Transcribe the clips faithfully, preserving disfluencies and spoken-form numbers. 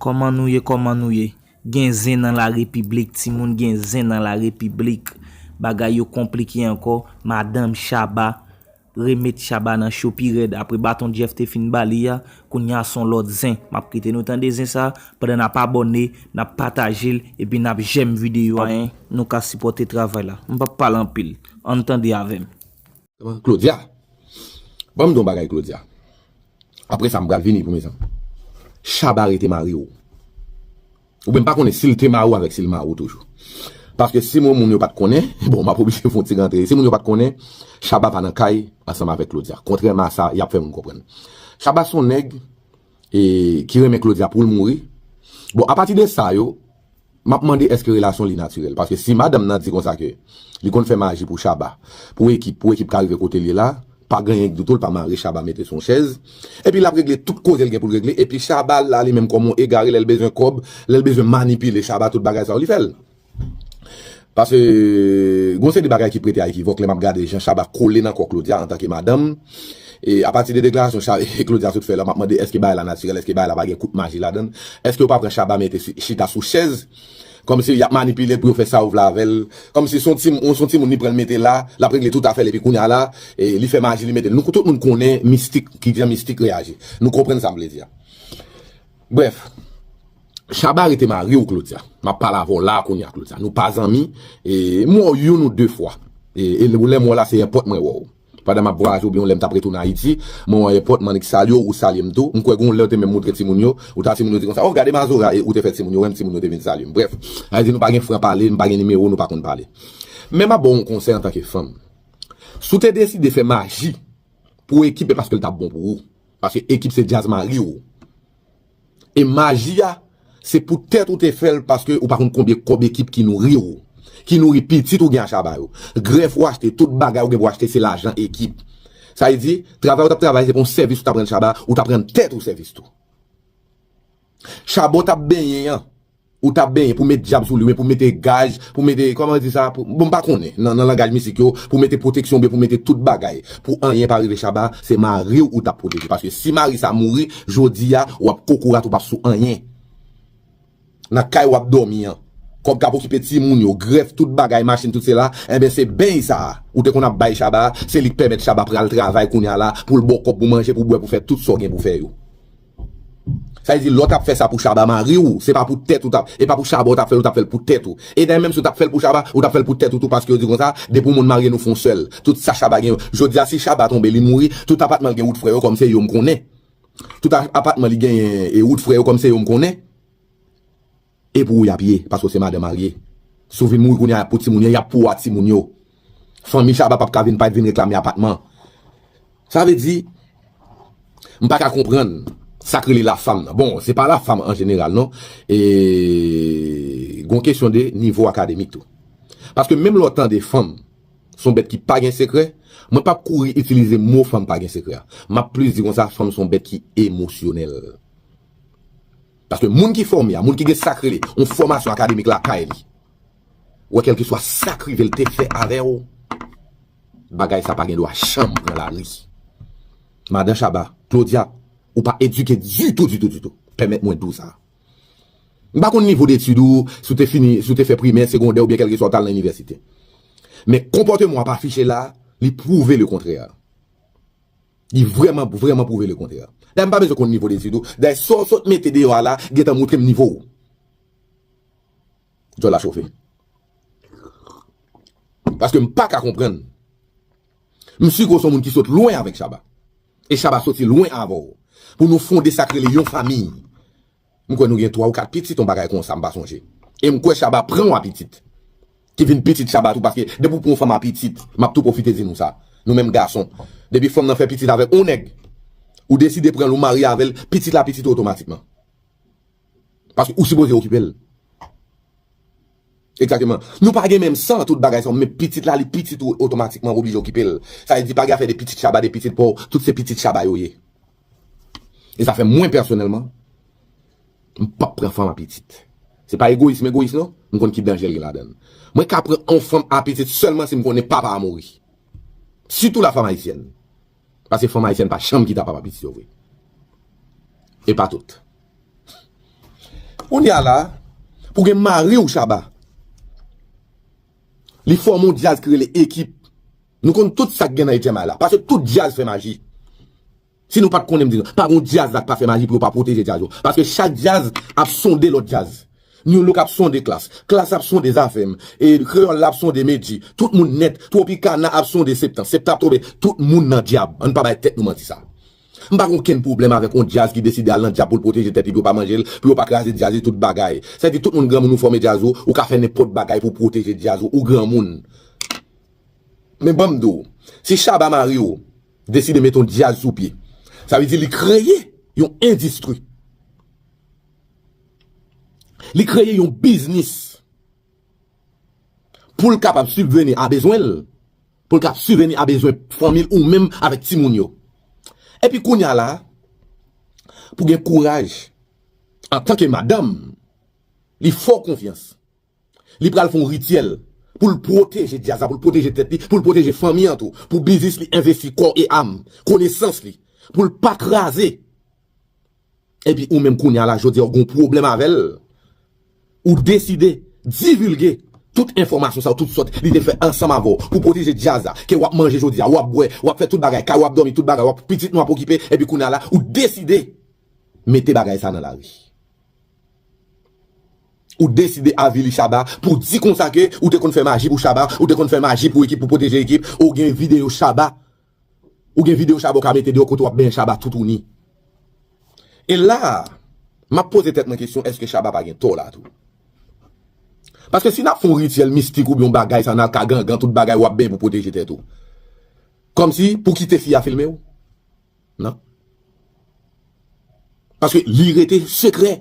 Kòman nou ye, kòman nou ye? Gen zen nan la repiblik, timoun, gen zen nan la repiblik. Bagay yo konplike ankò, madanm Shabba, remet Shabba nan cho pi rèd. Apre baton Jeff te fin ba li a, kounye a se yon lòt zen. M ap kite nou tande zen sa, pandan n ap abòne, n ap pataje l, epi n ap jèm videyo a, en. Nou ka sipòte travay la. M p ap pale anpil. Ann tande avè m. Claudia. Ban m di yon bagay, Claudia. Apre sa, m pral vini pou mezanmi. Shabba rete mari w. Oubyen m pa konnen si l te mari w avèk si l mari w toujou. Paske si moun, moun yo pa t konnen, bon, m ap oblije fè yon ti rantre. Si moun yo pa t konnen, Shabba pa nan kay ansanm avèk Claudia. Kontrèman a sa, y ap fè moun konprann. Shabba se yon nèg e, ki renmen Claudia pou l mouri. Bon, apati de sa yo, m ap mande èske relasyon li natirèl. Paske si madanm nan di konsa ke li konn fè maji pou Shabba, pou ekip, pou ekip ka rive kote l ye la, pa gen anyen k dout ou l pa mare Shabba mete sou yon chèz. Epi l ap regle tout koze l gen pou l regle. Epi Shabba la li menm kòm yon egare lè l bezwen kòb, lè l bezwen manipile Shabba tout bagay sa yo li fè l. Paske gon seri de bagay ki prete a ekivòk lè m ap gade jan Shabba kole nan kò Claudia antanke madanm. E apati de deklarasyon Sha- Claudia sot fè la, m ap mande èske bagay la natirèl, èske bagay la pa gen kout maji ladan l? Èske yo pa pran Shabba mete si- chita sou chèz? Kòmsi y ap manipile l pou yo fè sa yo vle avè l. Kòmsi se yon ti- se yon timoun li pran l mete la, l ap regle tout afè l epi kounye a la, e, li fè maji li mete l. Nou tout moun konnen mistik, ki jan mistik reyaji. Nou konprann sa m vle di a. Brèf, Shabba rete mari w, Claudia. M ap pale avè w la kounye a, Claudia. Nou pa zanmi. E, m wè w youn ou de fwa. E, e lè m wè w la, se èpòt mwen wè w. Pandan m ap vwayaje oubyen yon lè m t ap retounen Ayiti, mwen wè w èpòt, m annik salye w, ou salye m tou. M kwè gen yon lè w te menm montre timoun yo, ou ta timoun yo di konsa, o, gade Mazora, e ou te fè timoun yo wè m, timoun yo te vin salye m. Brèf, sa vle di nou pa gen fran pale, nou pa gen nimewo, nou pa konn pale. Men m ap ba w yon konsèy antanke fanm. Si w te deside fè maji pou ekip, e paske l t ap bon pou ou. Paske ekip se djaz mari w. E maji a, se pou tèt ou te fè l paske ou pa konn konbyen kòb ekip ki nouri w, ki nouri pitit ou gen a Shabba yo. Grèf ou achte, tout bagay ou gen pou achte se lajan ekip. Sa vle di, travay ou t ap travay se pa yon sèvis ou t ap rann Shabba, ou t ap rann tèt ou sèvis tou. Shabba w t ap benyen an, ou t ap benyen pou met djab sou li, oubyen pou mete gaj, pou mete, kòman yo di sa, pou, bon, m pa konnen, nan, nan langaj mistik yo, pou mete pwoteksyon oubyen pou mete tout bagay, pou anyen pa rive Shabba, se mari w ou t ap pwoteje. Paske si mari sa mouri, jodi a, w ap kokorat, ou p ap sou anyen. Nan kay w ap dòmi an. Kòb k ap okipe timoun yo, grèf, tout bagay, machin, tout sela, enben se beny sa a, ou te konn ap bay Shabba, se li k pèmèt Shabba pral travay kounye a la, pou l ba w kòb pou manje, pou bwè, pou fè tout sa w gen pou fè yo. Sa vle di, lè w t ap fè sa pou Shabba mari w, se pa pou tèt ou t ap, e pa pou Shabba w t ap fè l, ou t ap fè l pou tèt ou. E dayè menm si w t ap fè l pou Shabba, ou t ap fè l pou tèt ou tou, paske yo di konsa, depi yon moun marye nou fè yon sèl. Tout sa Shabba gen yo. Jodi a, si Shabba tonbe, li mouri, tout apatman l gen wout frè yo, kòm se yo m konnen. Tout a- apatman li genyen e wout frè yo, kòm se yo m konnen. E pou ou y ap ye, paske w se madan marye. Si w vin mouri kounye a, y ap pou timoun yo, y ap pou a timoun yo. Fanmi Shabba p ap ka vin pa vin reklame apatman. Sa vle di, m pa ka konprann sa k rele lafam nan. Bon, se pa lafam an jeneral non. E gon kesyon de nivo akademik tou. Paske menm lè w tande fanm se yon bèt ki pa gen sekrè, mwen p ap kouri itilize mo fanm pa gen sekrè a. M ap plis di konsa, fanm se yon bèt ki emosyonèl. Paske moun ki fòme a, moun ki gen sa k rele yon fòmasyon akademik lakay li, wè kèlkeswa sa k rive l te fè avè w, bagay sa pa gen dwa janm pran lari. Madan Shabba, Claudia, ou pa edike ditou, ditou, ditou. Pèmèt mwen di w sa. M pa konn nivo detid ou, si w te fini, si w te fè primè, segondè oubyen kèlkeswa w t al nan inivèsite. Men konpòteman w ap afiche la, li pwouve lekontrè. Li vrèman, vrèman pwouve lekontrè. Dayè m pa bezwen konn nivo detid ou. Dayè sa w sot mete deyò a la, gentan montre m nivo w. Djòl la chofe. Paske m pa ka konprann. M si ke w se yon moun ki sot lwen avèk Shabba. E Shabba soti lwen avè w. Pou nou fonde sa k rele yon fanmi. M kwè nou gen twa ou kat pitit, yon bagay konsa, m pa sonje. E m kwè Shabba pran yon pitit. Ki vin pitit Shabba tou, paske depi w pran yon fanm a pitit, m ap tou pwofite di nou sa. Nou menm gason. Depi fanm nan fè pitit avèk yon nèg, ou deside pran l, ou marye avè l, pitit la pitit ou otomatikman. Paske ou sipoze okipe l. Egzakteman. Nou pa gen menm san, tout bagay sa, men pitit la, li pitit ou otomatikman, w oblije okipe l. Sa vle di, pa gen afè de pitit Shabba, de pitit pa w, tout se pitit Shabba yo ye. E sa fè mwen pèsonèlman, m p ap pran fanm a pitit. Se pa egoyis m egoyis non, m konn ki danje l gen ladan l. Mwen ka pran yon fanm a pitit sèlman si m konnen papa a mouri. Sitou la fanm ayisyèn. Paske fanm ayisyèn pa janm kite papa pitit yo vre. E pa tout. Kounye a la, pou gen mari w Shabba, li fòme yon djaz ki rele Ekip. Nou konn tout sa k gen nan H M I la. Paske tout djaz fè maji. Si nou pa t konnen, m di nou, pa gen yon djaz la k pa fè maji pou yo pa pwoteje djaz yo. Paske chak djaz ap sonde lòt djaz. New Look ap sonde Klass. Klass ap sonde Zafèm. E Kreyòl la ap sonde Medjy. Tout moun nèt. Tropicana ap sonde Septan. Septan ap tonbe. Tout moun nan dyab. Ann pa bay tèt nou manti sa. M pa gen okenn pwoblèm avèk yon djaz ki deside al nan dyab pou l pwoteje tèt li, pou yo pa manje l, pou yo pa kraze djaz li, tout bagay. Sa vle di tout moun granmoun ou fòme djaz ou, ou ka fè nenpòt bagay pou pwoteje djaz ou, ou granmoun. Men ban m di w, si Shabba mari w deside met yon djaz sou pye, sa vle di li kreye yon endistri. Li kreye yon biznis pou l kapab sibveni a bezwen l, pou l kapab sibveni a bezwen fanmi l ou menm avèk timoun yo. Epi kounye a la, pou gen kouraj, antanke madanm, li fè w konfyans. Li pral fè yon rityèl pou l pwoteje djaz la, pou l pwoteje tèt li, pou l pwoteje fanmi an tou, pou biznis li envesti kò e am, konesans li, pou l pa kraze. Epi ou menm kounye a la, jodi a, ou gen yon pwoblèm avè l. Ou deside divilge tout enfòmasyon sa yo, tout sòt li te fè ansanm avè w pou pwoteje djaz la, ke w ap manje jodi a, w ap bwè, w ap fè tout bagay, kay w ap dòmi, tout bagay, w ap pitit nou ap okipe, epi kounye a la, ou deside mete bagay sa nan lari. Ou deside avili Shabba pou di konsa ke ou te konn fè maji pou Shabba, ou te konn fè maji pou Ekip, pou pwoteje Ekip, ou gen videyo Shabba. Ou gen videyo Shabba ou ka mete deyò kote w ap benyen Shabba toutouni. E la, m ap poze tèt mwen kesyon, èske Shabba pa gen tò la tou? Paske si n ap fè yon rityèl mistik oubyen yon bagay sa, n al ka gangan, tout bagay w ap benyen pou pwoteje tèt ou. Kòmsi pou kite fi a filme w? Non. Paske li rete sekrè.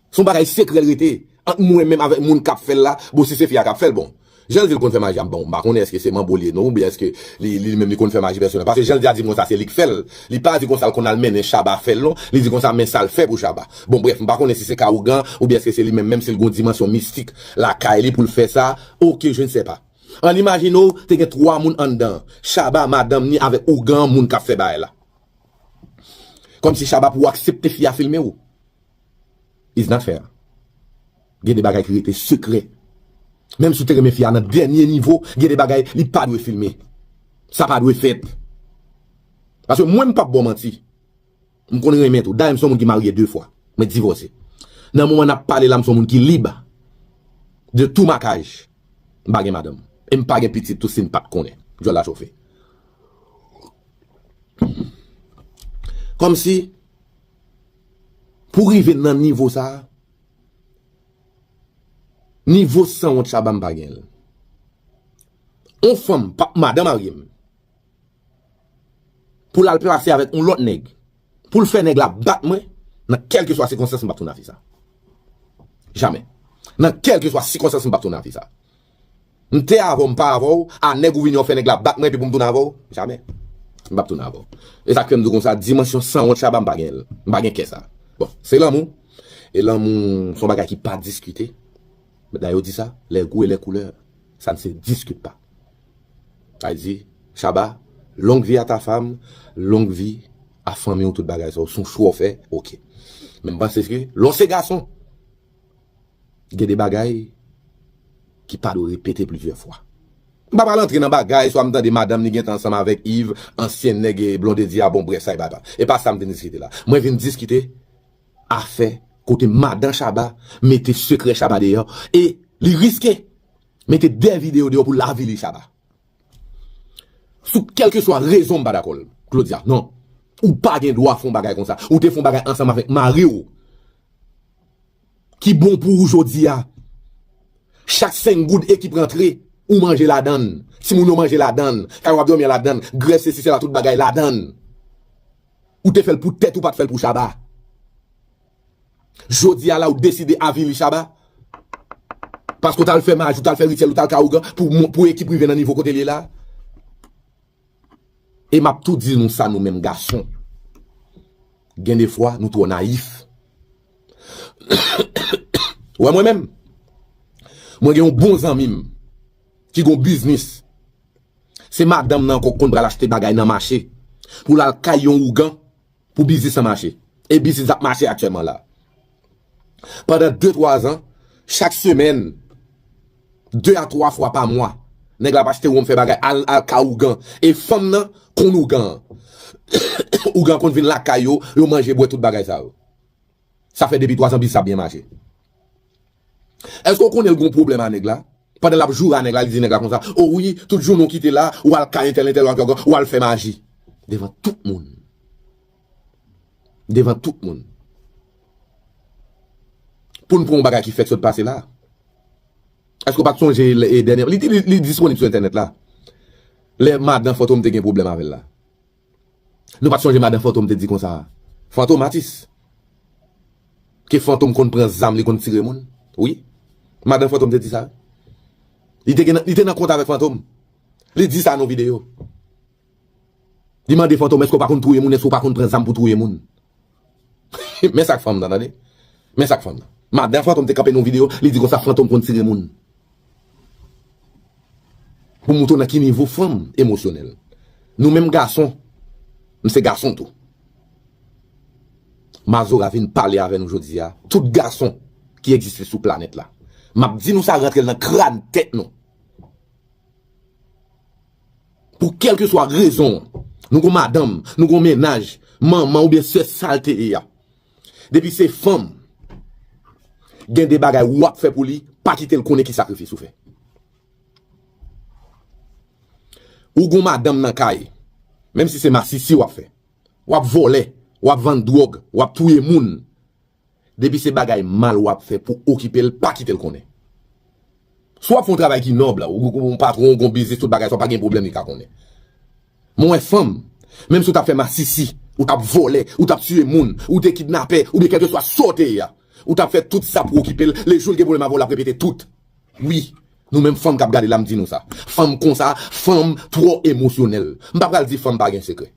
Se yon bagay sekrè l rete. Ant mwen menm avèk moun k ap fè l la, bon, si se fi a k ap fè l, bon. Jan l di l konn fè maji a, bon, m pa konnen èske se manbo li ye non, oubyen èske li, li menm li konn fè maji pèsonèl. Paske jan l di a di m konsa, se li k fè l. Li pa di konsa l konn al mennen Shabba fè l non. Li di konsa men sa l fè pou Shabba. Bon, brèf, m pa konnen si se ka ougan, oubyen èske se li menm, menm si l gen yon dimansyon mistik lakay li pou l fè sa. Ok, je ne sais pas. Ann imajine w, te gen twa moun anndan. Shabba, madanm ni avèk ougan moun k ap fè bagay la. Kòmsi Shabba pou w aksepte fi a filme w. It's not fair. Gen de bagay ki rete sekrè. Menm si w te renmen fi a nan dènye nivo, gen de bagay li pa dwe filme. Sa pa dwe fèt. Paske mwen m p ap ba w manti. M konn renmen tou. Dayè m se yon moun ki marye de fwa. Mwen divòse. Nan moman n ap pale la, m se yon moun ki lib. De tou makaj. M pa gen madanm. E m pa gen pitit tou si n pa t konnen. Djòl la chofe. Kòmsi, pou rive nan nivo sa a, nivo sanwont Shabba m pa gen l. On fanm, pa, madan marye m, pou l al plase avèk yon lòt nèg, pou l fè nèg la bat mwen, nan kèlkeswa sikonstans, m p ap tounen a fi sa. Jamè. Nan kèlkeswa sikonstans, m p ap tounen a fi sa. M te avè w, m pa avè w, a nèg ou vini w fè nèg la bat mwen, epi pou m tounen avè w? Jamè. M p ap tounen avè w. E sa k fè m di w konsa, dimansyon sanwont Shabba, m pa gen l. M pa gen kè sa. Bon, se lanmou. E lanmou, se yon bagay ki pa diskite. Dayè yo di sa, les goûts et les couleurs, ça ne se discute pas. Sa vle di, Shabba, longue vie à ta femme, longue vie a fanmi w, tout bagay sa yo, se yon chwa w fè, ok. Men m panse ke, lè w se gason, gen de bagay ki pa dwe repete plizyè fwa. M pa pral antre nan bagay, swa m tande madanm ni gentan ansanm avèk Yves, ansyen nèg e Blondedy a, bon, brèf, sa e pa, e pa sa m te diskite la. Mwen vin diskite afè kote madan Shabba mete sekrè Shabba deyò, e li riske mete de videyo deyò pou l avili Shabba. Sou kèlkeswa rezon m pa dakò l, Claudia, non. Ou pa gen dwa fè yon bagay konsa. Ou te fè yon bagay ansanm avèk mari w ki bon pou ou jodi a. Chak senk goud Ekip rantre, ou manje ladann. Timoun yo manje ladann. Kay w ap dòmi a ladann. Grèf sesi sela, tout bagay ladann. Ou te fè l pou tèt ou, pa t fè l pou Shabba. Jodi a la, ou deside avili Shabba. Paske ou t al fè maji, ou t al fè rityèl, ou t al ka ougan pou, pou Ekip rive nan nivo kote l ye la. E m ap tou di nou sa, nou menm gason. Gen de fwa, nou twò nayif. Ou wè mwen menm? Mwen gen yon bon zanmi m ki gen yon biznis. Se madanm nan ankò k konn pral achte bagay nan mache pou l al kay yon ougan pou biznis lan mache. E biznis ap mache aktyèlman la. Pandan de twa zan, chak semèn, de a twa fwa pa mwa, nèg la ap achte wonm, fè bagay, al, al kay ougan. E fanm nan konn ougan an. Ougan konn vin lakay yo, yo manje, bwè, tout bagay sa yo. Sa fè depi twa zan biznis ap byen mache. Èske w konnen l gen yon pwoblèm a nèg la? Pandan l ap joure a nèg la, li di nèg la konsa, o wi, tout jounen w kite la, w al kay entèl, entèl, w al, w al fè maji. Devan tout moun. Devan tout moun. Pou n pran yon bagay ki fèk sot pase la. Èske w pa t sonje lè, e, dènye, li, li, li disponib sou entènèt la. Lè madan Fantom te gen pwoblèm avè l la. Nou pa t sonje madan Fantom te di konsa, Fantom atis. Ke Fantom konn pran zam, li konn tire moun. Wi. Madan Fantom te di sa. Li te gen, li te nan kont avèk Fantom. Li di sa nan yon videyo. Li mande Fantom, èske w pa konn touye moun, èske w pa konn pran zam pou touye moun? Men sa k fanm nan, tande. Men sa k fanm nan. Madan Fantom te kanpe nan yon videyo, li di konsa Fantom konn tire moun. Pou moutre w nan ki nivo fanm emosyonèl. Nou menm gason, m se gason tou. Mazora vin pale avè nou jodi a. Tout gason ki egziste sou planèt la. M ap di nou sa, rantre l nan kràn tèt nou. Pou kèlkeswa rezon, nou gon madanm, nou gon mennaj, manman oubyen sè sa l te ye a. Depi se fanm, gen de bagay w ap fè pou li, pa kite l konnen ki sakrifis ou fè. Ou gon madanm nan kay, menm si se masisi w ap fè, w ap vòlè, w ap vann dwòg, w ap touye moun, depi se bagay mal w ap fè pou okipe l, pa kite l konnen. Si w ap fè yon travay ki nòb, ou, ou, ou patwon, ou gon biznis, tout bagay sa, pa gen pwoblèm, li ka konnen. Men w wè fanm, menm si w t ap fè masisi, ou t ap vòlè, ou t ap tiye moun, ou te kidnapè, oubyen kèlkeswa sa w te ye a, ou t ap fè tout sa pou okipe l, le jou l gen pwoblèm avè w, l ap repete tout. Wi, nou menm fanm k ap gade la, m di nou sa. Fanm konsa, fanm twò emosyonèl. M pa pral di fanm pa gen sekrè.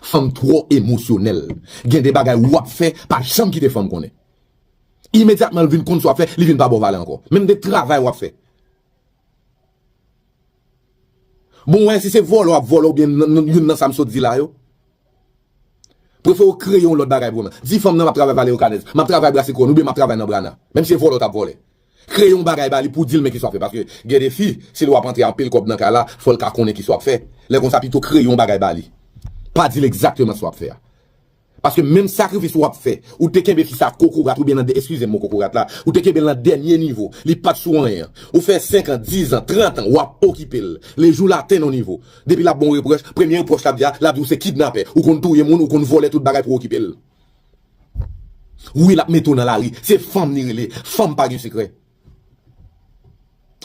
Fanm twò emosyonèl. Gen de bagay w ap fè, pa janm kite fanm konnen. Imedyatman l vin konn sa w ap fè, li vin pa ba w valè ankò. Menm de travay w ap fè. Bon, wè, si se vòlè w ap vòlè oubyen nan, nan, youn nan sa m sot di la yo, prefere w kreye yon lòt bagay pou fanm nan. Di fanm nan, m ap travay Valerio Canez, m ap travay Brassicon, oubyen m ap travay nan Brana. Menm si se vòlè w t ap vòlè. Kreye yon bagay ba li pou di l men kisa w ap fè. Paske gen de fi, si l w ap antre anpil kòb nan kay la, fò l ka konnen kisa w ap fè. Lè konsa, pito kreye yon bagay ba li. Pa di l egzakteman sa w ap fè a. Paske menm sakrifis w ap fè, ou te kenbe fi sa kokorat oubyen nan, eskize m mo kokorat la, ou te kenbe l nan dènye nivo, li pa t sou anyen. Ou fè senk an, diz an, trant an, w ap okipe l. Le jou l atenn yon nivo, depi l ap ba w repwòch, premye repwòch l ap di a, l ap di w se kidnapè, ou konn touye moun, ou konn vòlè tout bagay pou okipe l. Wi, l ap mete w nan lari, se fanm li rele, fanm pa gen sekrè.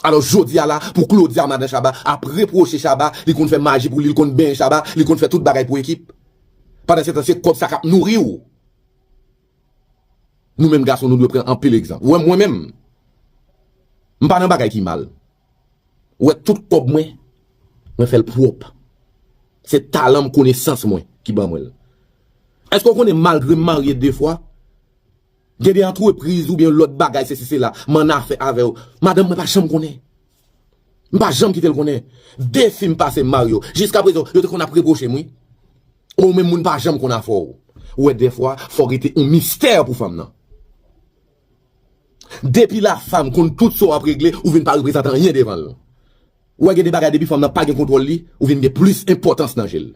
Alò, jodi a la, pou Claudia, madan Shabba, ap repwoche Shabba, li konn fè maji pou li, li konn benyen Shabba, li konn fè tout bagay pou ekip. Pandan se tan, se kòb sa k ap nouri w. Nou menm gason, nou dwe pran anpil egzanp. Ou wè, mwen menm, m pa nan bagay ki mal. Ou wè, tout kòb mwen, mwen fè l pwòp. Se talan m, konesans mwen ki ban mwen l. Èske w konnen, malgre m marye de fwa, gen de antrepriz oubyen lòt bagay, sesi, sela, m annafè avè yo. Madanm mwen pa janm konnen. M pa janm kite l konnen. De fi m pase m marye yo. Jiskaprezan, yo te konn ap repwoche m, wi. Ou menm moun pa janm konn afè w. Ou wè, dèfwa, fò w rete yon mistè pou fanm nan. Depi la fanm konn tout sa w ap regle, ou vin pa reprezante anyen devan l. Ou wè, gen de bagay, depi fanm nan pa gen kontwòl li, ou vin gen plis enpòtans nan je l.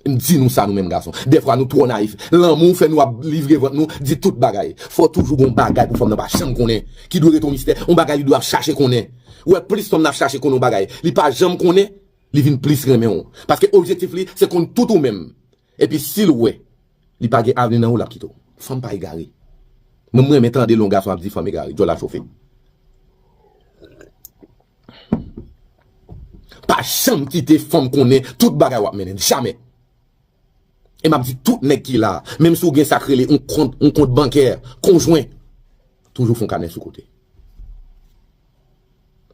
M di nou sa, nou menm gason. Dèfwa, nou twò nayif. Lanmou fè nou ap livre vant nou, di tout bagay. Fò toujou gon bagay pou fanm nan pa janm konnen, ki dwe rete yon mistè, yon bagay li dwe ap chache konnen. Ou wè, plis fanm nan ap chache konnen yon bagay, li pa janm konnen, li vin plis renmen w. Paske objektif li, se konn tout ou menm. Epi si l wè li pa gen avni nan ou, l ap kite w. Fanm pa egare. Mwen, m renmen tande lè yon gason ap di fanm egare, djòl la chofe. Pa janm kite fanm konnen tout bagay w ap mennen, jamè. E m ap di tout nèg ki la, menm si w gen sa k rele yon kont, yon kont bankè konjwen, toujou fè yon kanè sou kote.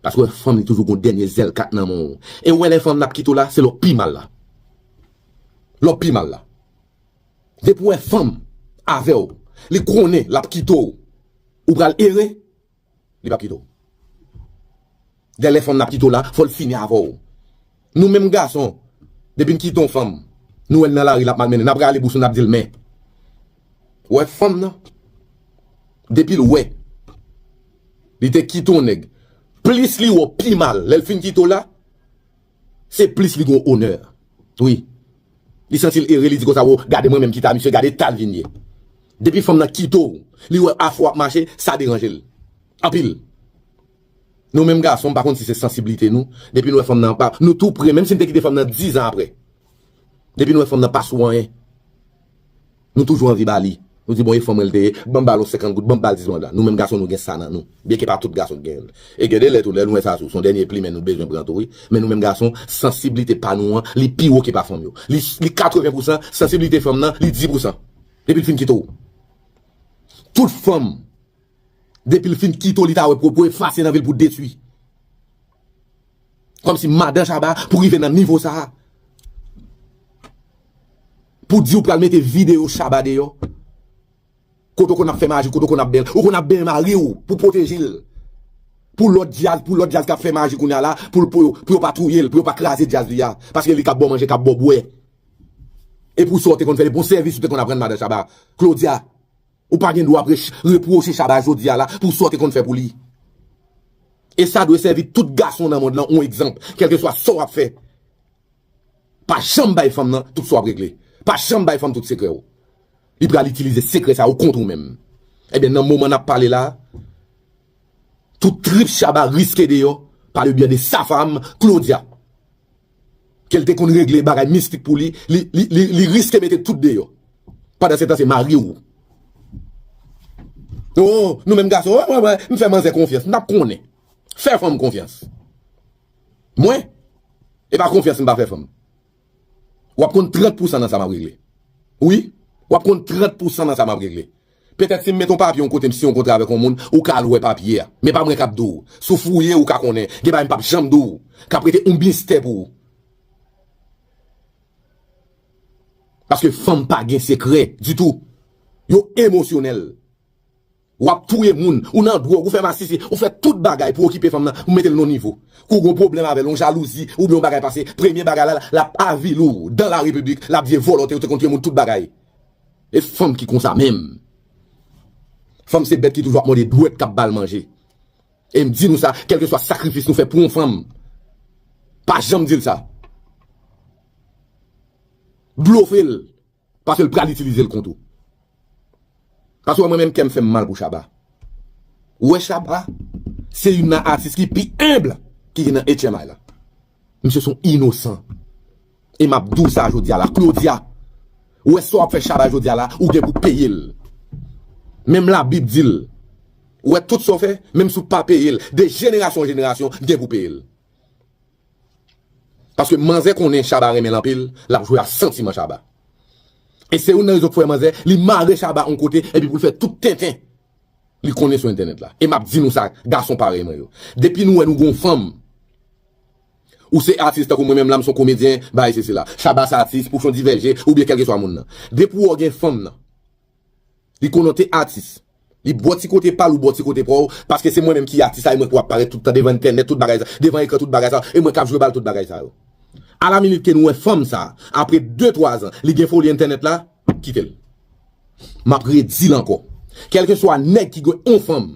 Paske w wè fanm li toujou gon dènye zèl kat nan men w. E w wè lè fanm nan ap kite w la, se lè w pi mal la. Lè w pi mal la. Depi w wè fanm avè w, li konnen l ap kite w, ou pral ere, li p ap kite w. Dèlè fanm nan ap kite w la, fò l fini avè w. Nou menm gason, depi n kite yon fanm, nou wè l nan lari, l ap malmennen, n ap rale bouch nou, n ap di l men. Ou wè fanm nan? Depi l wè li te kite yon nèg, plis li wè w pi mal lè l fin kite w la, se plis li gen onè. Wi. Li santi l ere, li di konsa, "Wo, gade mwen menm ki ta misye, gade eta l vin ye." Depi fanm nan kite w, li wè afè w ap mache, sa deranje l. Anpil. Nou menm gason, m pa konn si se sansiblite nou. Depi nou wè fanm nan pa, nou tou pre, menm si n te kite fanm nan diz an apre. Depi nou wè fanm nan pa sou anyen, nou toujou anvi ba li. Nou di, "Bon, e fanm mwen l te ye, ban m ba l yon senkant goud, ban m ba l diz goud la." Nou menm gason, nou gen sa nan nou. Byenke pa tout gason ki genyen l. E gen de lè tou, lè nou wè sa sou, se yon dènye plimen nou bezwen pran tou, wi. Men nou menm gason, sansiblite pa nou an, li pi wo ke pa fanm yo. Li, li katreven pousan, sansiblite fanm nan, li dis pousan. Depi l fin kite w. Tout fanm, depi l fin kite w, li ta wè pou, pou efase nan vi l, pou detwi. Kòmsi madan Shabba pou rive nan nivo sa a. Pou di w pral mete videyo Shabba deyò. Kote w konn ap fè maji, kote w konn ap bèl. Ou konn ap benyen mari w pou pwoteje l. Pou lòt djaz, pou lòt djaz k ap fè maji kounye a la, pou, pou, pou yo pa touye l, pou yo pa kraze djaz li a. Paske li k ap ba w manje, k ap ba w bwè. E pou sa w te konn fè, e bon sèvis ou te konn ap rann madan Shabba. Claudia, ou pa gen dwa ap rech-, repwoche Shabba jodi a la pou sa w te konn fè pou li. E sa dwe sèvi tout gason nan mond lan yon egzanp, kèlkeswa sa w ap fè. Pa janm bay fanm nan tout sa w ap regle. Pa janm bay fanm tout sekrè w. Li pral itilize sekrè sa yo kont ou menm. Ebyen, nan moman n ap pale la, tout trip Shabba riske deyò pa le byen de sa fanm, Claudia. Ke l te konn regle bagay mistik pou li, li, li, li, li riske mete tout deyò. Pandan se tan, se mari w. Oh, nou menm gason, wè, wè, wè, m fè manzè konfyans, m t ap konnen. Fè fanm konfyans. Mwen, e pa konfyans m pa fè fanm. W ap konn trant pousan nan sa m ap regle. Wi, w ap konn trant pousan nan sa m ap regle. Petèt si m met yon papye yon kote, m siyen yon kontra avèk yon moun, ou ka al wè papye a. Men pa mwen k ap di w. Si w fouye, ou ka konnen. Gen bagay m p ap janm di w. K ap rete yon mistè pou ou. Paske fanm pa gen sekrè ditou. Yo emosyonèl. W ap touye moun, ou nan dwòg, ou fè masisi, ou fè tout bagay pou okipe fanm nan, ou mete l nan nivo. Kou gon pwoblèm avè l, yon jalouzi, oubyen yon bagay pase, premye bagay la, l ap avili w dan la repiblik, l ap di e vòlò te, ou te konn touye moun tout bagay. E fanm ki konsa menm. Fanm se bèt ki toujou ap mòde dwèt k ap ba l manje. E m di nou sa, kèlkeswa sakrifis nou fè pou yon fanm, pa janm di l sa. Blofe l. Paske l pral itilize l kont ou. Paske w wè mwen menm kè m fè m mal pou Shabba. Ou wè Shabba, se youn nan atis ki pi enb ki gen nan H M I la. Misye se yon inosan. E m ap di w sa jodi a la, Claudia. Ou wè sa w ap fè Shabba jodi a la, ou gen pou peye l. Menm Labib di l. Ou wè tout sa w fè, menm si w pa peye l, de jenerasyon an jenerasyon, gen pou peye l. Paske manzè konnen Shabba renmen l anpil, l ap jwe a santiman Shabba. E se youn nan rezon k fè manzè, li mare Shabba yon kote, epi pou l fè tout tenten li konnen sou entènèt la. E m ap di nou sa, gason parèy mwen yo. Depi nou wè nou gon fanm, ou se atis tankou mwen menm la, m se yon komedyen, bagay sesi la. Shabba se atis, Pouchon Divèje, oubyen kèlkeswa moun nan. Depi w wè w gen fanm nan, li konnen w te atis. Li bò ti kote pa l, ou bò ti kote pa w, paske se mwen menm ki atis la, e mwen k ap parèt tout tan devan entènèt, tout bagay sa, devan ekran, tout bagay sa, e mwen k ap jwe bal, tout bagay sa yo. Alaminit ke nou wè fanm sa, apre de, twa zan, li gen foli entènèt la, kite l. M ap redi l ankò. Kèlkeswa nèg ki gen yon fanm,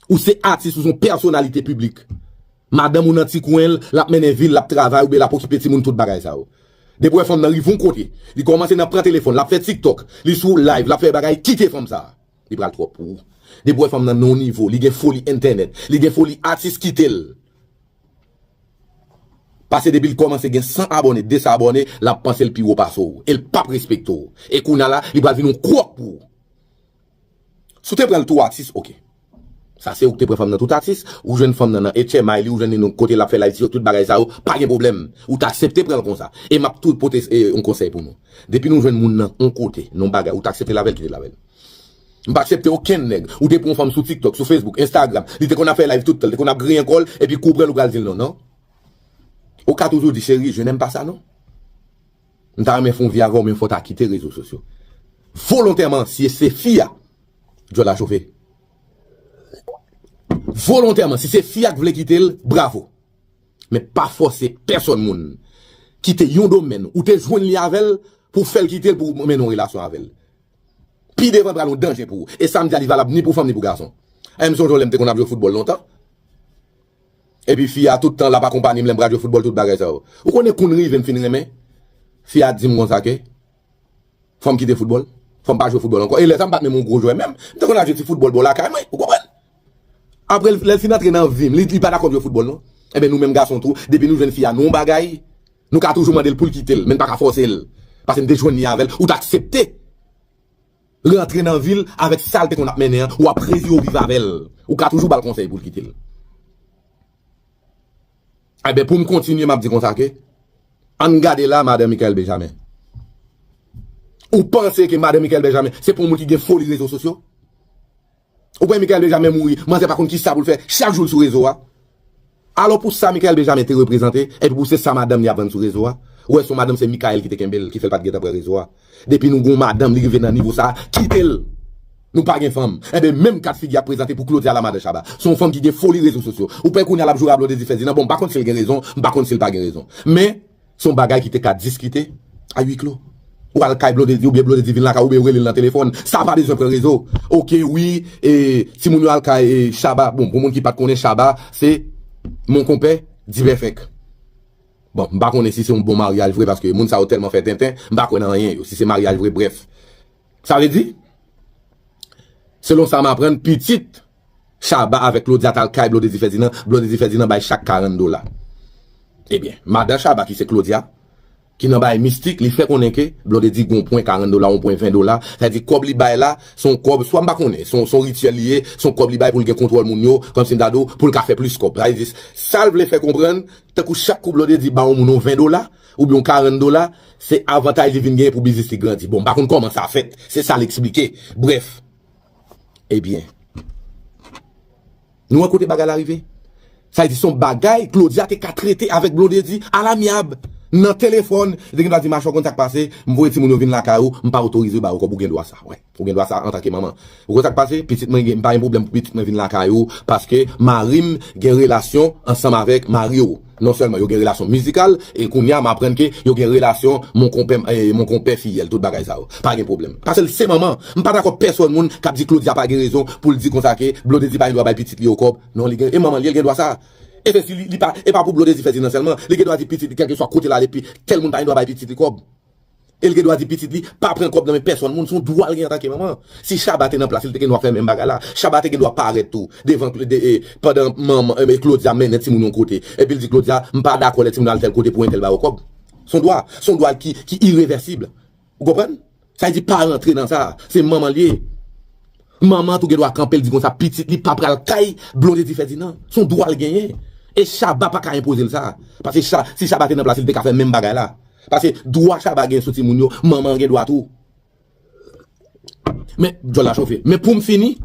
ou se atis, ou se yon pèsonalite piblik. Madanm ou nan ti kwen l, l ap mennen vi l, l ap travay, oubyen l ap okipe timoun, tout bagay sa yo. Depi w wè fanm nan rive yon kote, li kòmanse nan pran telefòn, l ap fè TikTok, li sou live, l ap fè bagay, kite fanm sa. Li pral twòp pou ou. Depi w wè fanm nan nan yon nivo, li gen foli entènèt, li gen foli atis, kite l. Paske depi l kòmanse gen san abòne, de san abòne, l ap panse l pi wo pase w. E l p ap respekte w. E kounye a la, li pral vin yon kwòk pou ou. Si w te pran l tou atis, oke. Sa se ou k te pran fanm nan tout atis, ou jwenn fanm nan nan H M I li, ou jwenn li nan kote l ap fè live TikTok, tout bagay sa yo, pa gen pwoblèm. Ou t aksepte pran l konsa. E m ap tou pote, e, yon konsèy pou nou. Depi nou jwenn moun nan yon kote, nan yon bagay, ou t aksepte l avè l, kite l avè l. M pa aksepte okenn nèg. Ou te pran yon fanm sou TikTok, sou Facebook, Instagram. Li te konn ap fè live tout tan, li te konn ap griyen kò l, epi kou w pran l, ou pral di l non, non. Ou ka toujou di, "Chérie, je n'aime pas ça, non." M ta renmen fè yon vi avè w, men fò w ta kite rezo sosyo. Volontèman, si se fi a, djòl la chofe. Volontèman, si se fi a k vle kite l, bravo. Men pa fòse pèsòn moun kite yon domèn ou te jwenn li avè l pou w fè l kite l pou w mennen yon relasyon avè l. pi devan pral yon danje pou ou. E sa m di a, li valab ni pou fanm ni pou gason. M sonje lè m te konn ap jwe foutbòl lontan. Epi fi a tout tan l ap akonpanye m lè m pral jwe foutbòl, tout bagay sa yo. Ou konnen kounn rive m fin renmen. Fi a di m konsa ke fò m kite foutbòl. Fò m pa jwe foutbòl ankò. E lè sa m pa t menm yon gwo jwè menm. M te konn al jwe ti foutbòl bò lakay mwen. Ou konprann? Apre, lè l fin antre nan vi m, li, li pa dakò jwe foutbòl non. Enben nou menm gason tou, depi nou jwenn fi a nou yon bagay, nou ka toujou mande l pou l kite l, men n pa ka fòse l. Paske n te jwenn li avè l, ou t aksepte rantre nan vi l avèk sa l te konn ap mennen an, w ap rezire w viv avè l. Ou ka toujou ba l konsèy pou l kite l. Enben, pou m kontinye, m ap di konsa ke, ann gade la, madan Michael Benjamin. Ou panse ke madan Michael Benjamin, se pou yon moun ki gen foli rezo sosyo? Ou wè Michael Benjamin mouri, manzè pa konn kisa pou l fè, chak jou l sou rezo a. Alò pou sa Michael Benjamin te reprezante, epi pou se sa madanm li ap vann sou rezo a. Ou wè se yon madanm se Michael ki te kenbe l, ki fè l pa t gentan pran rezo a. Depi nou gon madanm li rive nan nivo sa, kite l. Nou pa gen fanm. Enben menm kat figi ap prezante pou Claudia la madan Shabba. Se yon fanm ki gen foli rezo sosyo. Ou pè kounye a l ap joure a Blondedy Ferdinand. Bon, m pa konn si l gen rezon, m pa konn si l pa gen rezon. Men, se yon bagay ki te ka diskite a wi klo. Ou al kay Blondedy oubyen Blondedy vin lakay ou oubyen ou rele l nan telefòn. Sa pa bezwen pran rezo. Oke, wi, e, timoun yo al kay e, Shabba. Bon, pou moun ki pa t konnen Shabba, se mon konpè Dipèfèk. Bon, m pa konnen si se yon bon maryaj vre paske moun sa yo tèlman fè tenten, m pa kwè nan anyen yo. Si se maryaj vre, brèf. Sa vle di, selon sa m aprann, pitit Shabba avèk Claudia t al kay Blondedy Ferdinand, Blondedy Ferdinand bay chak karant dola. Ebyen, madan Shabba ki se Claudia, ki nan bagay mistik, li fè konnen ke Blondedy gon pwen karant dola, yon pwen ven dola. Sa vle di kòb li bay la, se yon kòb, swa m pa konnen, se yon, se yon rityèl li ye, se yon kòb li bay pou l gen kontwòl moun yo, kòmsi m ta di w, pou l ka fè plis kòb. Sa vle di, sa l vle fè konprann, tankou chak kou Blondedy ba yon moun yon ven dola, oubyen yon karant dola, se avantaj li vin genyen pou biznis li grandi. Bon, m pa konn kòman sa fèt, se sa l eksplike. Brèf, ebyen, nou wè kote bagay la rive? Sa vle di se yon bagay Claudia te ka trete avèk Blondedy alamyab, nan telefòn. Li te gen dwa di, machè, w konn sa k pase, m voye timoun yo vin lakay ou, m pa otorize yo ba yo kòb, ou gen dwa sa, wè. Ou gen dwa sa antanke manman. Ou konn sa k pase? Pitit mwen gen, m pa gen pwoblèm pou pitit mwen vin lakay ou, paske mari m gen relasyon ansanm avèk mari w. Non sèlman yo gen relasyon mizikal, e kounye a m aprann ke yo gen relasyon mon konpè, e, mon konpè fiyèl, tout bagay sa yo. Pa gen pwoblèm. Paske l se manman. M pa dakò pèsòn moun k ap di Claudia pa gen rezon pou l di konsa ke Blondedy pa gen dwa bay pitit li yo kòb. Non, li gen, e manman li, l gen dwa sa. E se si li, li pa, e pa pou Blondedy Ferdinand sèlman. Li gen dwa di pitit li, kèlkeswa kote l ale, pi, tèl moun pa gen dwa bay pitit li kòb. E l gen dwa di pitit li, pa pran kòb nan men pèsòn moun, se yon dwa l gen antanke manman. Si Shabba te nan plas li, li te gen dwa fè menm bagay la. Shabba te gen dwa parèt tou, devan, de, e, pandan manman, e, Claudia mennen timoun yon kote. Epi l di Claudia, m pa dakò lè timoun al tèl kote pou entèl ba yo kòb. Se yon dwa, se yon dwa ki, ki irevèsib. Ou konprann? Sa vle di pa rantre nan sa, se manman l ye. Manman an tou gen dwa kanpe l di konsa, pitit li pa pral kay Blondedy Ferdinand. Se yon dwa l genyen. E Shabba pa ka enpoze l sa. Paske Sha-, si Shabba te nan plas li, li te ka fè menm bagay la. Paske dwa Shabba gen sou timoun yo, manman an gen dwa tou. Men, djòl la chofe. Men pou m fini,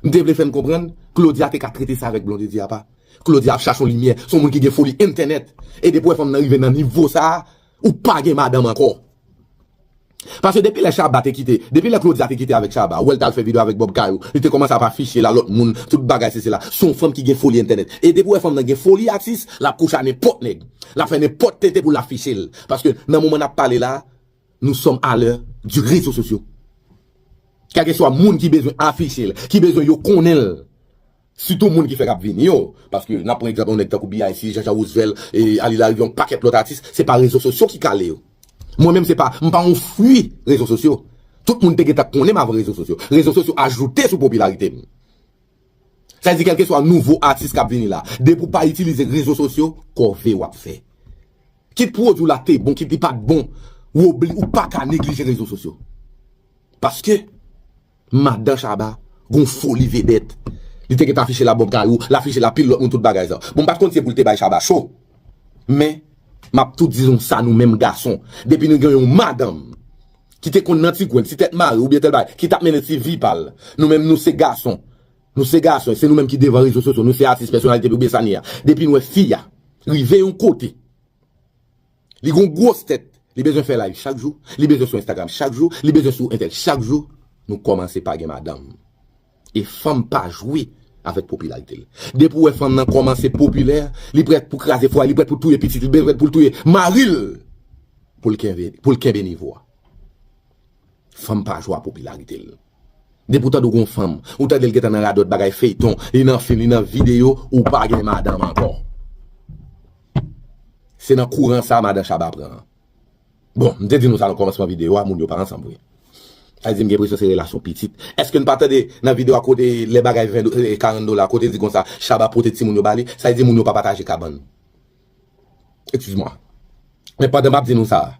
m te vle fè n konprann, Claudia te ka trete sa avèk Blondedy apa. Claudia ap chache yon limyè, se yon moun ki gen foli entènèt. E depi w wè fanm nan rive nan nivo sa a, ou pa gen madanm ankò. Paske depi lè Shabba te kite, depi lè Claudia te kite avèk Shabba, ou wè l t al fè videyo avèk Bob Kayou, li te kòmanse ap afiche l a lòt moun, tout bagay sesi la. Se yon fanm ki gen foli entènèt. E depi w wè fanm nan gen foli atis, l ap kouche a nenpòt nèg. L ap fè nenpòt tenten pou l afiche l. Paske nan moman n ap pale la, nous sommes à l'heure du réseau sosyo. Kèlkeswa moun ki bezwen afiche l, ki bezwen yo konnen l, sitou moun ki fèk ap vini yo. Paske n ap pran egzanp yon nèg tankou B I C, Jean Jean Roosevelt, e Ali Larivie, yon pakèt lòt atis, se pa rezo sosyo ki kale yo. Mwen menm se pa, m pa yon fwi rezo sosyo. Tout moun te gentan konnen m avan rezo sosyo. Rezo sosyo ajoute sou popilarite m. Sa vle di kèlkeswa nouvo atis k ap vini la, depi w pa itilize rezo sosyo, kòve w ap fè. Kit pwodui w la te bon, kit li pa t bon, w obli, ou pa ka neglije rezo sosyo. Paske madan Shabba gon foli vedèt. Li te gentan afiche l a Bob Kayou, l afiche l a pil lòt moun, tout bagay sa. Bon, m pa t konn si se pou l te bay Shabba cho. Men, m ap tou di nou sa, nou menm gason. Depi nou gen yon madanm ki te konn nan ti kwen, ti tèt mare oubyen tèl bagay, ki t ap mennen ti vi pa l. Nou menm nou se gason. Nou se gason, se nou menm ki devan rezo sosyo, nou se atis, pèsonalite oubyen sa n ye a. Depi n wè fi a rive yon kote, li gon gwòs tèt, li bezwen fè live chak jou, li bezwen sou Instagram chak jou, li bezwen sou entèl chak jou, nou kòmanse pa gen madanm. E fanm pa jwe avèk popilarite l. Depi w wè fanm nan kòmanse popilè, li prèt pou kraze fwa, li prèt pou touye pitit, li prèt pou l touye mari l pou l kenbe, pou l kenbe nivo a. Fanm pa jwe a popilarite l. Depi w tande w gon fanm, ou tande l gentan nan radòt bagay feyton, li nan fim, li nan videyo, ou pa gen madanm ankò. Se nan kouran sa madan Shabba pran an. Bon, m te di nou sa nan kòmansman videyo a, moun yo pa ansanm vre. Sa di m gen enpresyon se relasyon pitit. Èske n pa tande nan videyo a kote lè bagay ven do-, eh, karant dola, kote di konsa, Shabba pote timoun yo ba li, sa di moun yo pa pataje kabann. Excuse-moi. Men pandan m ap di nou sa,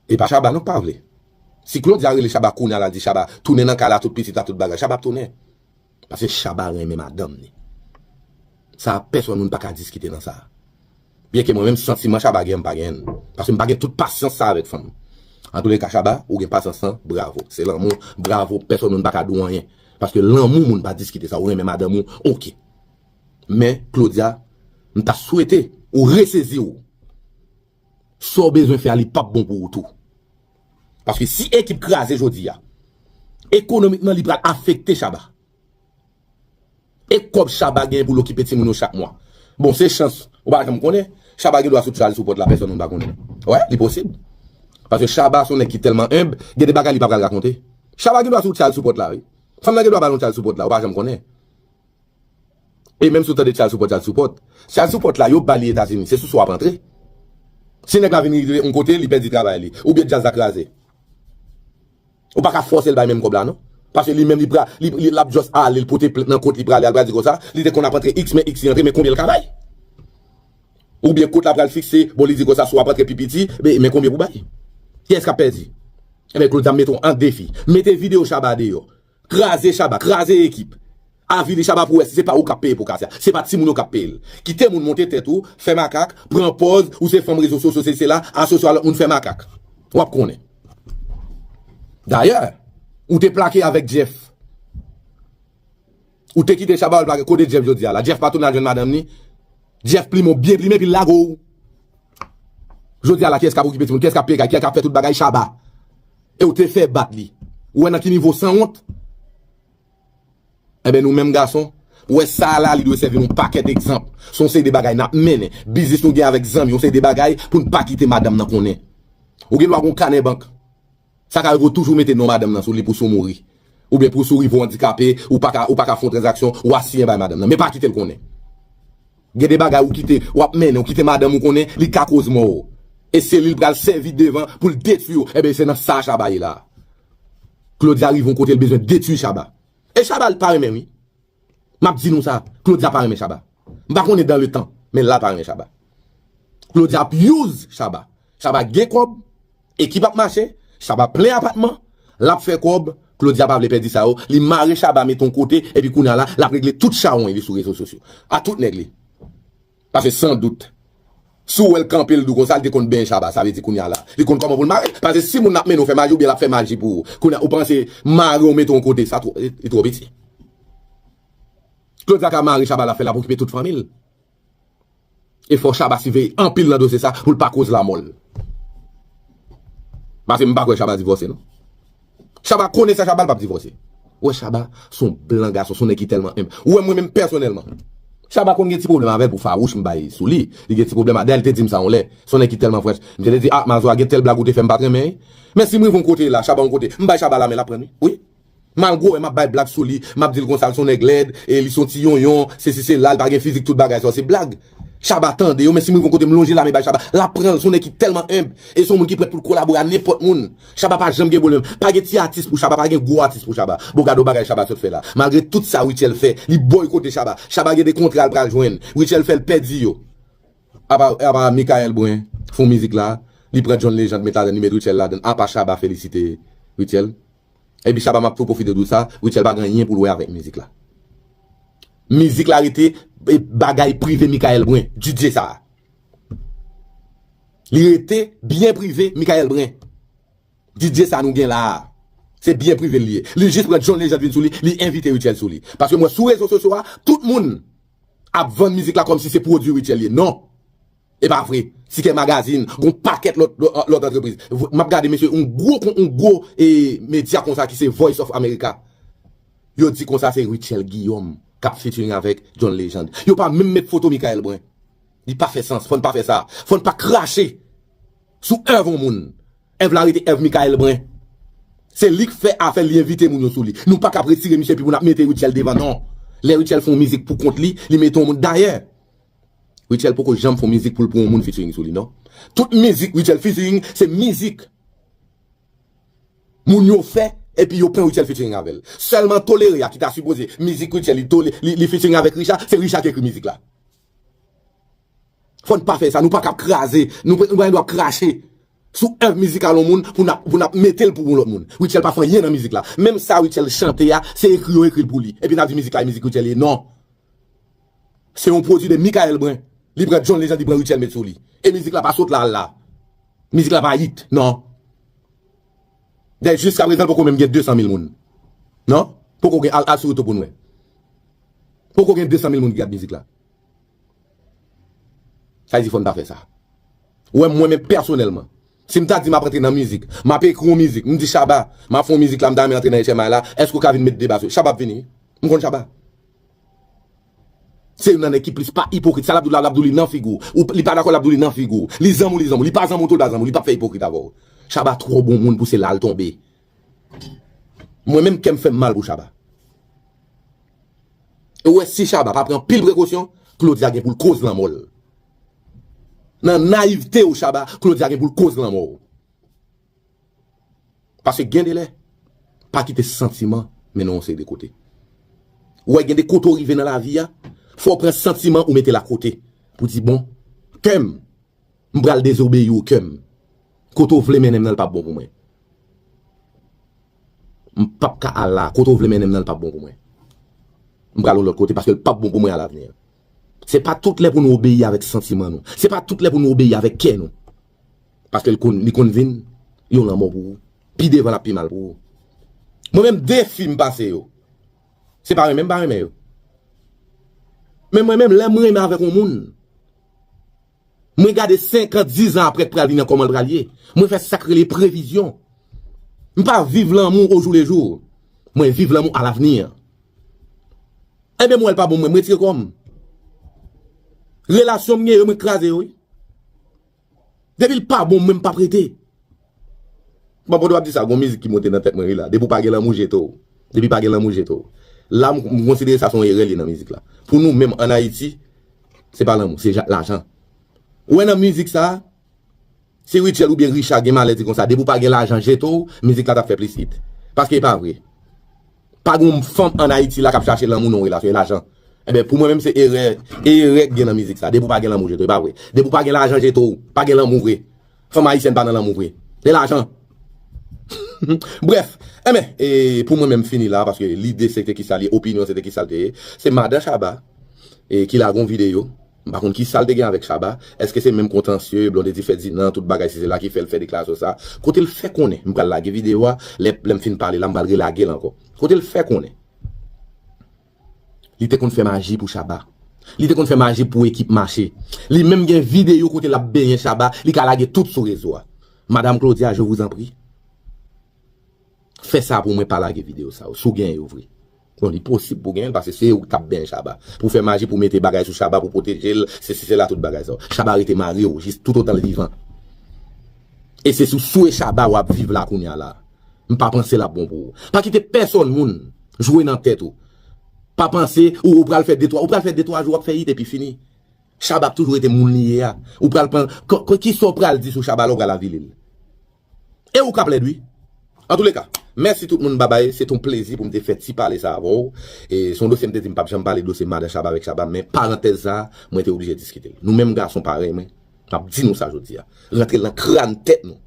e pa Shabba non k pa vle. Si Claudia rele Shabba kounya la, di Shabba, tounen nan kay la, tout pitit la, tout bagay, Shabba ap tounen. Paske Shabba renmen madanm li. Sa, pèsonn moun pa ka diskite nan sa. Byenke mwen menm, santiman Shabba gen, m pa gen. Paske m pa gen tout pasyans sa avèk fanm. Antouleka, Shabba, ou gen pasyans lan, bravo. Se lanmou, bravo, pèsonn moun pa ka di w anyen. Paske lanmou moun pa diskite sa, ou renmen madanm ou, oke. Men, Claudia, m ta swete ou resezi w. Sa w bezwen fè a, li p ap bon pou ou tou. Paske si ekip kraze jodi a, ekonomikman, li pral afekte Shabba. E kòb Shabba gen pou l okipe timoun yo chak mwa. Bon, se chans, ou pa janm konnen. Shabba gen dwa sou child support la, pèsonn moun pa konnen. Wè, li posib. Paske Shabba se yon nèg ki tèlman enb, gen de bagay li pa pral rakonte. Shabba gen dwa sou child support la, wi. Fanm nan gen dwa ba l yon child support la, ou pa janm konnen. E menm si w tande child support, child support. Child support la, yo ba li Etazini, se sou sa w ap antre. Si nèg la vin rive yon kote, li pèdi travay li, oubyen djaz la kraze. Ou pa ka fòse l bay menm kòb la, non. Paske li menm, li pra-, li, li, l ap just ale, l pote plent nan kot li prale, al pral di konsa, li te konn ap antre X, men X li antre, men konbyen l ka bay? Oubyen kot la pral fikse, bon, li di konsa, si w ap antre pi piti, men, men konbyen pou bay? Kiyès k ap pèdi? Ebyen, Claudia, m mete w an defi. Mete videyo Shabba deyò. Kraze Shabba, kraze ekip. Avili Shabba pou wè si se pa ou k ap peye pou kase a. Se pa timoun yo k ap peye l. Kite moun monte tèt ou, fè makak, pran pòz, ou se fanm rezo sosyo, se, se la, asosye a lòt moun fè makak. W ap konnen. Dayè, ou te plake avèk Jeff. Ou te kite Shabba al plake kote Jeff jodi a la. Jeff pa tounen al jwenn madanm ni. Jeff plimen w byen plimen, epi l lage w. Jodi a la, kiyès k ap okipe timoun, kiyès k ap peye kay, kiyès k ap fè tout bagay, Shabba. E w te fè bat li. Ou wè nan ki nivo sanwont? Enben, nou menm gason, ou wè sa a la, li dwe sèvi nou pakèt egzanp. Se yon seri de bagay n ap mennen. Biznis nou gen avèk zanmi, yon seri de bagay pou n pa kite madanm nan konnen. Ou gen dwa gen yon kanè bank. Sa ka rive w toujou mete non madanm nan sou li pou si w mouri. Oubyen pou si w rive w andikape, ou pa ka, ou pa ka fè yon tranzaksyon, w a siyen bay madanm nan. Men pa kite l konnen. Gen de bagay ou kite, w ap mennen, ou kite madanm ou konnen, li ka koz mò w. E se li l pral sèvi devan pou l detwi w. Enben, se nan sa Shabba ye la. Claudia rive yon kote, l bezwen detwi Shabba. E Shabba, l pa renmen, wi. M ap di nou sa, Claudia pa renmen Shabba. M pa konnen dans le temps, men la l pa renmen Shabba. Claudia ap use Shabba. Shabba gen kòb, ekip ap mache, Shabba plen apatman, l ap fè kòb, Claudia pa vle pèdi sa yo, li mare Shabba mete yon kote, epi kounye a la, l ap regle tout chawony li sou rezo sosyo. A tout nèg li. Paske san dout, si w wè l kanpe, l di w konsa, l te konn benyen Shabba, sa vle di kounye a la, li konn kòman pou l mare l. Paske si moun ap mennen w fè maji, oubyen l ap fè maji pou ou, kounye a, ou panse mare w mete yon kote, sa twò, li, li twò piti. Claudia ka mare Shabba, l ap fè, l ap okipe tout fanmi l. E fò Shabba siveye anpil nan dosye sa pou l pa koz lanmò l. Paske m pa kwè Shabba divòse, non. Shabba konnen sa Shabba, l p ap divòse. Ou wè Shabba, se yon blan gason, se yon nèg ki tèlman enb. Ou wè mwen menm pèsonèlman. Shabba konn gen ti pwoblèm avè l pou fawouch m bay sou li. Li gen ti pwoblèm a, dayè, li te di m sa yon lè. Se yon nèg ki tèlman frèch. M te di, "Ah, Mazo a gen tèl blag ou te fè m pa t renmen." Men si m rive yon kote la, Shabba yon kote, m bay Shabba lamen, l ap pran li. Wi. Malgre w wè m ap bay blag sou li, m ap di l konsa, l se yon nèg lèd, e li se yon ti yonyon, sesi sela, li pa gen fizik, tout bagay sa yo, se blag. Shabba tande yo, men si m rive yon kote, m lonje lamen bay Shabba, l ap pran l, se yon nèg ki tèlman enb, e se yon moun ki prèt pou l kolabore a nenpòt moun. Shabba pa janm gen pwoblèm, pa gen ti atis pou Shabba, pa gen gwo atis pou Shabba. Bon, gade yon bagay Shabba sot fè la. Malgre tout sa Rutshelle fè, li bòykote Shabba. Shabba gen de kontra l pral jwenn. Rutshelle fè l pèdi yo. Apa, apa Michael Brun fè yon mizik la, li pran John Legend met ladan, li met Rutshelle ladan, apa Shabba felisite Rutshelle. Epi Shabba m ap tou pwofite di w sa, Rutshelle pa gen anyen pou l wè avèk mizik la. Mizik la rete, e, bagay prive Michael Brun, D J sa a. Li rete byen prive Michael Brun. D J sa nou gen la a, se byen prive l ye. Li jis pran John Legend vin sou li, li envite Rutshelle sou li. Paske m wè sou rezo sosyo a, tout moun ap vann mizik la kòmsi se pwodui Rutshelle ye. Non. E pa vre. Tikè Magazine, gon pakèt lòt, lòt, lòt antrepriz. V-, m ap gade, mesye, yon gwo kon, yon gwo, e, medya konsa ki se Voice of America. Yo di konsa se Rutshelle Guillaume k ap featuring avèk John Legend. Yo pa menm met foto Michael Brun. Li pa fè sans. Fò n pa fè sa. Fò n pa krache sou èv yon moun. Èv la rete èv Michael Brun. Se li k fè afè l, li envite moun yo sou li. Nou pa ka ap retire misye epi pou n ap mete Rutshelle devan, non. Lè Rutshelle fè yon mizik pou kont li, li mete yon moun. Dayè, Rutshelle poko janm fè yon mizik pou l pran yon moun featuring sou li, non. Tout mizik Rutshelle featuring, se mizik moun yo fè, epi yo pran Rutshelle featuring avè l. Sèlman Tolere a ki ta sipoze, mizik Rutshelle, li, tole, li, li featuring avèk Richard, se Richard ki ekri mizik la. Fò n pa fè sa, nou pa ka ap kraze, nou, nou pa gen dwa ap krache sou èv mizikal yon moun pou n ap, pou n ap mete l pou yon lòt moun. Rutshelle pa fè anyen nan mizik la. Menm sa Rutshelle chante a, se ekri yo ekri l pou li. Epi n ap di mizik la e mizik Rutshelle ye. Non. Se yon pwodui de Michael Brun. Li pran John Legend, li pran Rutshelle met sou li. E mizik la pa sot la al la. Mizik la pa hit, non. Dayè, jiskaprezan, poko menm gen de san mil moun. Non? Poko gen, al, al sou YouTube pou n wè. Poko gen de san mil moun ki gad mizik la. Sa vle di fò n pa fè sa. Ou wè, mwen menm pèsonèlman, si m ta di m ap antre nan mizik, m ap ekri yon mizik, m di Shabba, m ap fè yon mizik la, m ta renmen antre nan H M I la, èske w ka vin met deba sou? Shabba ap vini, wi. M konn Shabba. Se youn nan nèg ki plis pa ipokrit. Sa l ap di w la, l ap di w li nan figi w. Ou, li pa dakò, l ap di w li nan figi w. Li zanmi w, li zanmi w. Li pa zanmi w tou, li pa zanmi w. Li p ap fè ipokrit avè w. Shabba twò bon moun pou se la l tonbe. Mwen menm, kè m fè m mal pou Shabba. E w wè, si Shabba pa pran anpil prekosyon, Claudia gen pou l koz lanmò l. Nan nayivte w, Shabba, Claudia gen pou l koz lanmò w. Paske gen de lè, pa kite santiman mennen w yon seri de kote. Ou wè, gen de kote w rive nan lavi a, fò w pran santiman ou mete l akote. Pou di, bon, kè m, m pral dezobeyi w, kè m. Kote w vle mennen m nan, l p ap bon pou mwen. M p ap ka al la. Kote w vle mennen m nan, l p ap bon pou mwen. M pral yon lòt kote paske l p ap bon pou mwen alavni an. Se pa tout lè pou nou obeyi avèk santiman nou. Se pa tout lè pou nou obeyi avèk kè nou. Paske li konn, li konn vin yon lanmò pou ou. Pi devan l ap pi mal pou ou. Mwen menm, de fi m pase yo, se pa renmen m pa renmen yo. Men mwen menm, lè m renmen avèk yon moun, mwen gade senk an, diz an apre k pral vin an kòman l pral ye. Mwen fè sa k rele previzyon. M pa viv lanmou au jour le jour. Mwen viv lanmou à l'avenir. Ebyen, mwen l pa bon mwen, m retire kò m. Relasyon m gen yo, mwen kraze yo, wi. Depi l pa bon, mwen m p ap rete. Bon, pandan w ap di sa, gon mizik ki monte nan tèt mwen, wi la. Depi w pa gen lanmou, jete w. Depi pa gen lanmou, jete w. La, m, m konsidere sa se yon erè li nan mizik la. Pou nou menm ann Ayiti, se pa lanmou, se ja-, lajan. Ou wè nan mizik sa, si Rutshelle oubyen Richard gen malè di konsa, depi w pa gen lajan, jete w, mizik la t ap fè plis hit. Paske e pa vre. Pa gen yon fanm ann Ayiti la k ap chache lanmou nan yon relasyon, e lajan. Ebyen, pou mwen menm, se erè, erè k gen nan mizik sa. Depi w pa gen lanmou, jete w, e pa vre. Depi w pa gen lajan, jete w, pa gen lanmou vre. Fanm ayisyèn pa nan lanmou vre. Se lajan. Brèf, enben, e pou mwen menm fini la, paske lide se te kisa l ye, opinyon se te kisa l te ye. Se madan Shabba, e ki lage yon videyo. M pa konn kisa l te gen avèk Shabba. Èske se menm kontansye, Blondedy Ferdinand, tout bagay, si se la ki fè l fè deklarasyon sa? Kote l fè konnen, m pral lage videyo a, lè, lè m fin pale la, m pral relage l ankò. Kote l fè konnen li te konn fè maji pou Shabba. Li te konn fè maji pou ekip mache. Li menm gen videyo kote l ap benyen Shabba, li ka lage tout sou rezo a. Madame Claudia, je vous en prie. Fè sa pou mwen, pa lage videyo sa yo, si w gen yo vre. Bon, li posib pou gen l, paske se ou k t ap benyen Shabba. Pou fè maji, pou mete bagay sou Shabba, pou pwoteje l, se, se, se la tout bagay sa yo. Shabba rete mare w, jis toutotan l vivan. E se sou swe Shabba w ap viv la kounye a la. M pa panse l ap bon pou ou. Pa kite pèsonn moun jwe nan tèt ou. Pa panse ou, ou pral fè de twa, ou pral fè de twa jou, w ap fè hit epi fini. Shabba ap toujou rete moun li ye a. Ou pral pran, k-, k-, kisa w pral di sou Shabba lè w pral avili l? E ou k ap lèd, wi. Antouleka, mèsi tout moun, babay. Se t on plezi pou m te fè ti pale sa avè w. E se yon dosye m te di m p ap janm pale dosye madan Shabba avèk Shabba, men parantèz sa, mwen te oblije diskite l. Nou menm gason parèy mwen, m ap di nou sa jodi a. Rantre l nan kràn tèt nou.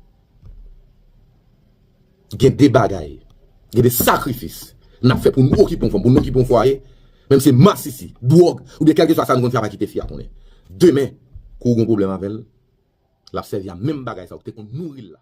Gen de bagay, gen de sakrifis n ap fè pou n okipe yon fanm, pou n okipe yon fwaye, menm se masisi, dwòg, oubyen kèlkeswa sa nou konn fè, pa kite fi a konnen. Demen, kou w gen yon pwoblèm avè l, l ap sèvi a menm bagay sa w te konn nouri l la.